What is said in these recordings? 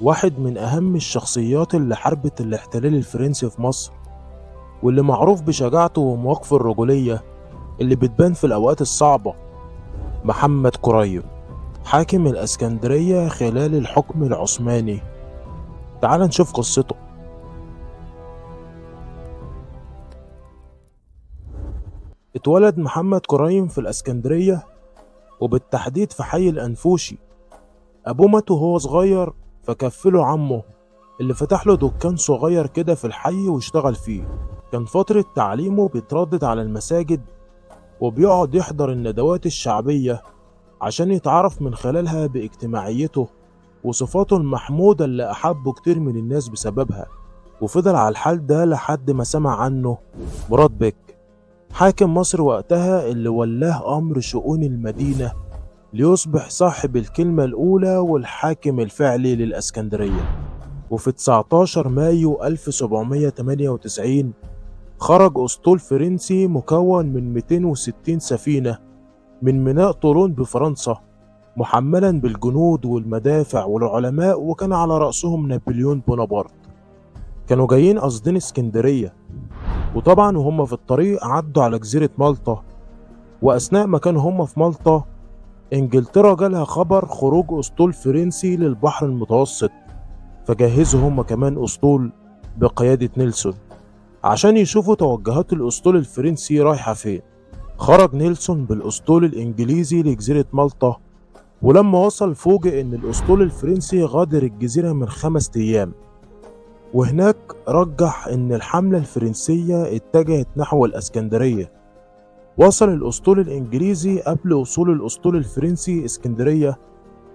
واحد من أهم الشخصيات اللي حاربت الاحتلال الفرنسي في مصر، واللي معروف بشجاعته ومواقفه الرجولية اللي بتبان في الأوقات الصعبة. محمد كريم، حاكم الإسكندرية خلال الحكم العثماني. تعال نشوف قصته. اتولد محمد كريم في الإسكندرية، وبالتحديد في حي الأنفوشي. أبوه مات وهو صغير، فكفله عمه اللي فتح له دكان صغير كده في الحي واشتغل فيه. كان فترة تعليمه بيتردد على المساجد وبيقعد يحضر الندوات الشعبية عشان يتعرف من خلالها باجتماعيته وصفاته المحمودة اللي أحبه كتير من الناس بسببها. وفضل على الحال ده لحد ما سمع عنه مراد بك، حاكم مصر وقتها، اللي ولاه أمر شؤون المدينة ليصبح صاحب الكلمة الأولى والحاكم الفعلي للإسكندرية. وفي 19 مايو 1798 خرج أسطول فرنسي مكون من 260 سفينة من ميناء طولون بفرنسا، محملا بالجنود والمدافع والعلماء، وكان على رأسهم نابليون بونابرت. كانوا جايين قاصدين اسكندرية، وطبعا وهم في الطريق عدوا على جزيرة مالطا. وأثناء ما كانوا هم في مالطا، إنجلترا جالها خبر خروج أسطول فرنسي للبحر المتوسط، فجهزوا هم كمان أسطول بقيادة نيلسون عشان يشوفوا توجهات الأسطول الفرنسي رايحة فين. خرج نيلسون بالأسطول الإنجليزي لجزيرة مالطا، ولما وصل فوجئ إن الأسطول الفرنسي غادر الجزيرة من 5 أيام. وهناك رجح إن الحملة الفرنسية اتجهت نحو الإسكندرية. وصل الأسطول الإنجليزي قبل وصول الأسطول الفرنسي اسكندرية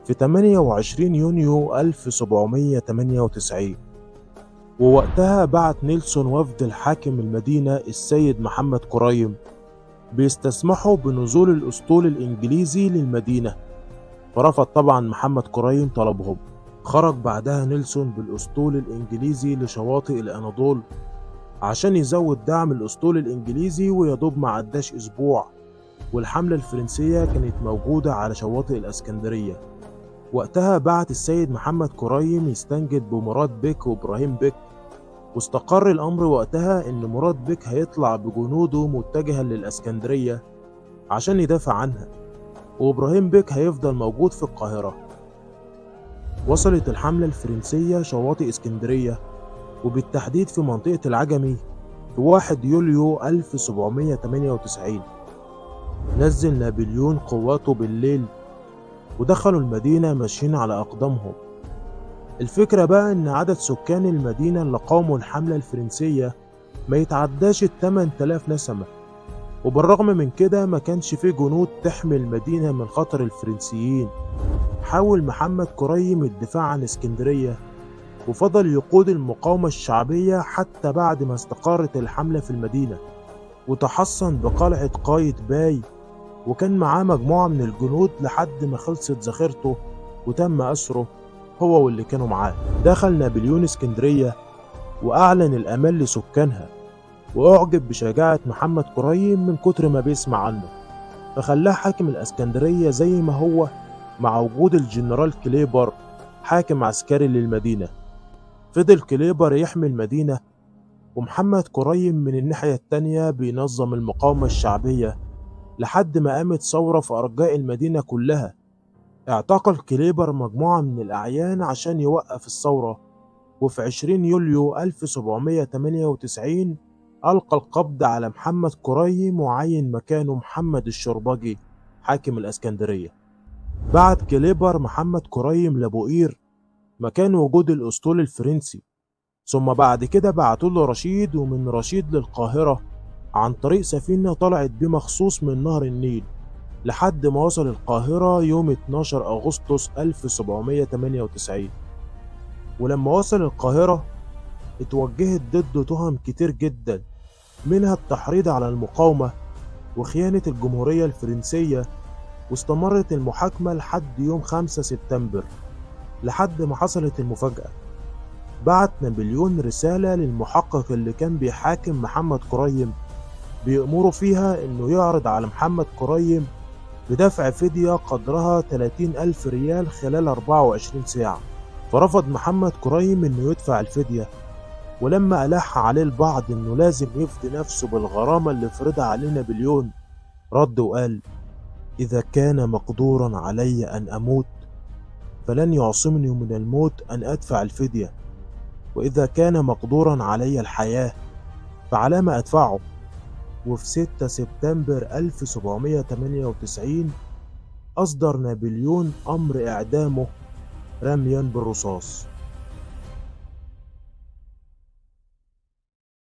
في 28 يونيو 1798. ووقتها بعت نيلسون وفد الحاكم المدينة السيد محمد كريم بيستسمحوا بنزول الأسطول الإنجليزي للمدينة، فرفض طبعا محمد كريم طلبهم. خرج بعدها نيلسون بالأسطول الإنجليزي لشواطئ الأناضول عشان يزود دعم الأسطول الإنجليزي، ويدوب ما عداش أسبوع والحملة الفرنسية كانت موجودة على شواطئ الإسكندرية. وقتها بعت السيد محمد كريم يستنجد بمراد بك وإبراهيم بك، واستقر الأمر وقتها إن مراد بك هيطلع بجنوده متجها للإسكندرية عشان يدافع عنها، وإبراهيم بك هيفضل موجود في القاهرة. وصلت الحملة الفرنسية شواطئ اسكندرية، وبالتحديد في منطقة العجمي، في 1 يوليو 1798. نزل نابليون قواته بالليل ودخلوا المدينة ماشيين على أقدامهم. الفكرة بقى إن عدد سكان المدينة اللي قاوموا الحملة الفرنسية ما يتعداش 8000 نسمة، وبالرغم من كده ما كانش فيه جنود تحمي المدينة من خطر الفرنسيين. حاول محمد كريم الدفاع عن اسكندرية، وفضل يقود المقاومة الشعبية حتى بعد ما استقرت الحملة في المدينة، وتحصن بقلعة قايت باي، وكان معاه مجموعة من الجنود لحد ما خلصت ذخيرته وتم أسره هو واللي كانوا معاه. دخل نابليون اسكندرية وأعلن الأمان لسكانها، وأعجب بشجاعة محمد كريم من كتر ما بيسمع عنه، فخلاه حاكم الإسكندرية زي ما هو، مع وجود الجنرال كليبر حاكم عسكري للمدينة. فضل كليبر يحمي المدينة، ومحمد كريم من الناحية التانية بينظم المقاومة الشعبية لحد ما قامت ثورة في أرجاء المدينة كلها. اعتقل كليبر مجموعة من الأعيان عشان يوقف الثورة، وفي 20 يوليو 1798 ألقى القبض على محمد كريم وعين مكانه محمد الشربجي حاكم الإسكندرية. بعت كليبر محمد كريم لبوقير مكان وجود الأسطول الفرنسي، ثم بعد كده بعتوا له رشيد، ومن رشيد للقاهرة عن طريق سفينة طلعت بيه مخصوص من نهر النيل لحد ما وصل القاهرة يوم 12 أغسطس 1798. ولما وصل القاهرة اتوجهت ضده تهم كتير جدا، منها التحريض على المقاومة وخيانة الجمهورية الفرنسية، واستمرت المحاكمة لحد يوم 5 سبتمبر لحد ما حصلت المفاجأة. بعت نابليون رسالة للمحقق اللي كان بيحاكم محمد كريم بيأمره فيها إنه يعرض على محمد كريم بدفع فدية قدرها 30,000 ريال خلال 24 ساعة. فرفض محمد كريم إنه يدفع الفدية، ولما ألح عليه البعض إنه لازم يفدي نفسه بالغرامة اللي فرضها عليه نابليون، رد وقال: إذا كان مقدورا علي أن أموت فلن يعصمني من الموت أن أدفع الفدية، وإذا كان مقدورا علي الحياة فعلى ما أدفعه. وفي 6 سبتمبر 1798 أصدر نابليون أمر إعدامه رميا بالرصاص.